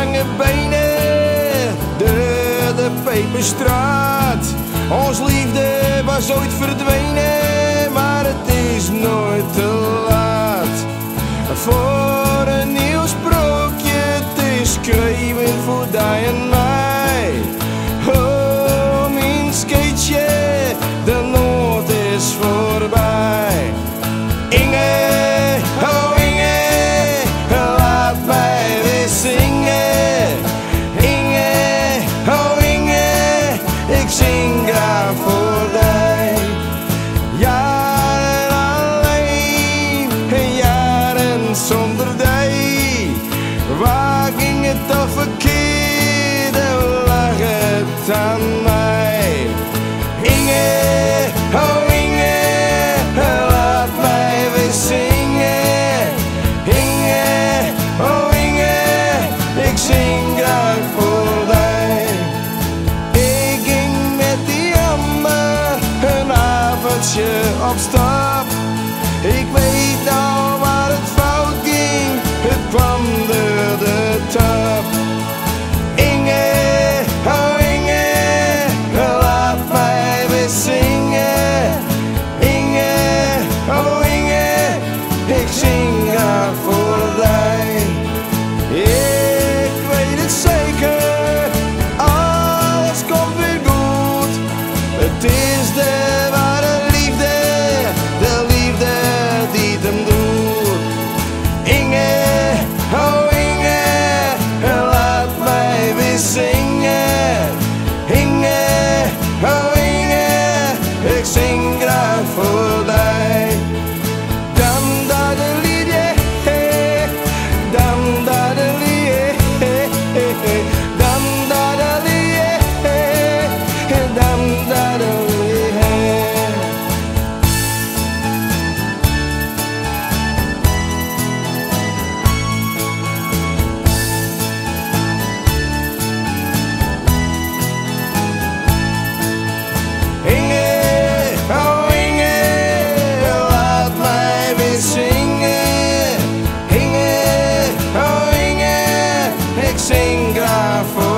Lange Benen, door de Peperstraat. Ons liefde was ooit verdwenen, maar het is nooit te laat. Voor een nieuw sprookje te schrijven voor die en mij. Oh, mijn skateje, de nood is voorbij. Inge, oh Inge, laat mij weer zingen. Inge, oh Inge, ik zing graag voor dich. Jaren alleen, jaren zonder dich. Waar ging het toch verkeerd, lag het aan mij? Inge, oh Inge, laat mij weer zingen. Inge, oh Inge, ik zing graag voor dich. Ik ging met die ander een avondje op stap. Ik weet al waar het fout ging, het kwam door de tap. Inge, oh Inge, laat mij weer zingen. Inge, oh Inge, ik zing graag voor dich. Ik weet het zeker, alles komt weer goed. Het is de ware liefde, de liefde die het hem doet. Inge, oh Inge, laat mij weer zingen. Inge, oh Inge, ik zing graag voor dich. Dam da de li de, dam da de li, dam da de li, dam da de li. Inge, oh Inge, laat mij weer zingen. Inge, oh Inge, ik zing graag voor